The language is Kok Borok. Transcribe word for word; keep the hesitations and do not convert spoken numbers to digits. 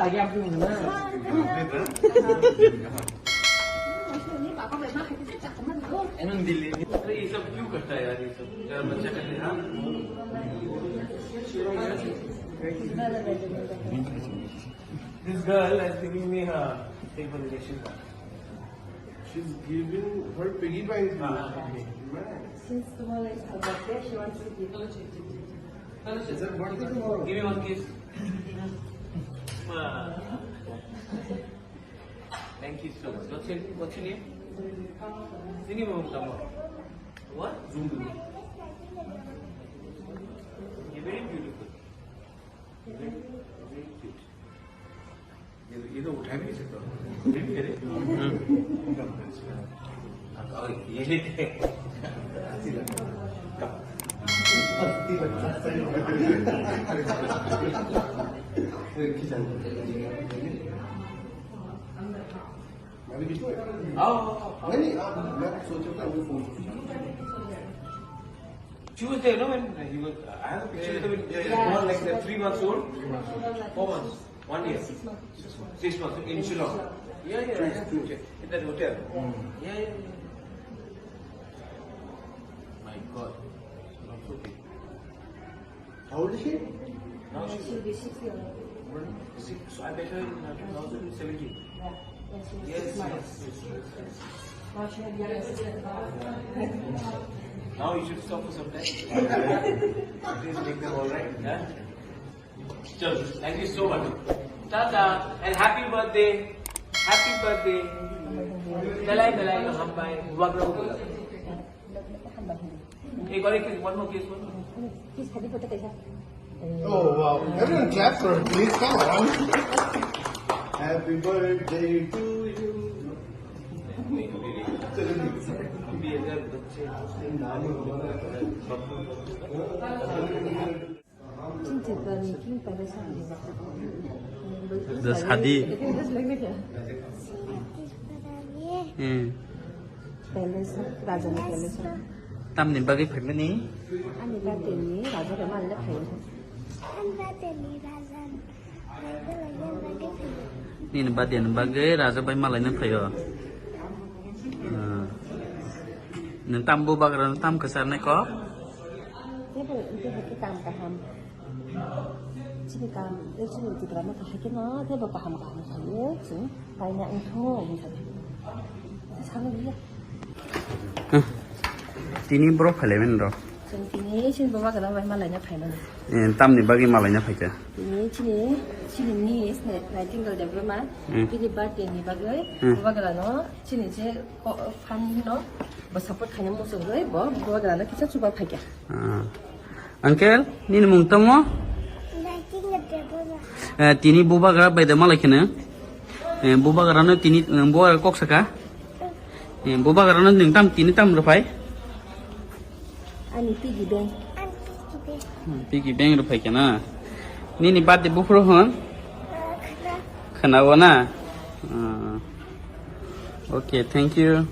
अरे, ये सब क्यों करता है यार, ये सब? यार, बच्चा करते हैं, हाँ? This girl has given me her table election card. She's giving her piggy bank to me. हाँ, हाँ, हाँ। Man. Since tomorrow is her birthday, she wants to give. Is her birthday tomorrow? Give me one kiss. Thank you so much. What's your, what's your name? Sini mo tamo. What? Zulu. You're very beautiful. Very, very cute. ये तो, ये तो उठा भी नहीं सकता। उठा भी करे। और ये लेते हैं। आओ, आओ, आओ। नहीं, नहीं, आप, मैं सोच रहा था, वो phone. Tuesday, no, when he was, I have a picture of him when he was born, like, the three months old. Four months. One year. Six months. Six months in Shillong. Yeah, yeah, yeah. In that hotel. Yeah, yeah, yeah. My God. How old is she? Now she will be six years. Six, so I met her in, uh, two thousand seventeen. Yeah, yeah, she was six months. Yes, yes, yes, yes. Now she had young sister. Now you should stop for some time. Please make them all right, yeah? Chalo, thank you so much. Tata, and happy birthday. Happy birthday. Belai, belai ko hambai. Wag lo ko. Hambai. Hey, got a kiss, one more kiss, one more. Kiss, happy birthday, kaisa. Oh, wow. Everyone clap for her, please. Come on. Happy birthday to you. Just hadi. Hmm. Palace, Rajani Palace. Tamni bagwi phaimani? Ani birthday ni Raja Ramal le phaio. Ani birthday ni Raja. Nini birthday ni bagwi Raja bai malaina phaio. Ah. Nwng tam bubagra no tam kwcharnai kok? Tebo, tebo khe kam kaham. Chini kam, eh, chini Tipra Motha hai kheno tebo kaham kaham khaio, chwng paina wngtho, wngkha. Salo ya. Huh. Tini borok phailaimani rok. Chwng tini chini bubagra bai malaina phaimani. Eh, tamni bagwi malaina phaikha? Tini chini, chini niece Nightingale Debbarma, hmm, bini birthday ni bagwi, hmm, bubagra no chini je ko-, fan no bo support khaina muchungwi bo bubagra no kisa chuba phaikha. Ah. Uncle, nini mung tamo? Lighting at the baba. Eh, tini bubagra bai da malai kheno. Eh, bubagra no tini, eh, bubagra kok saka. Eh, bubagra no nwng tam tini tam rwphai? Ani piggy bank. Ani piggy bank. Hmm, piggy bank rwphai kheno. Nini birthday buphuru hwn? Eh, khana. Khana o na? Ah. Okay, thank you.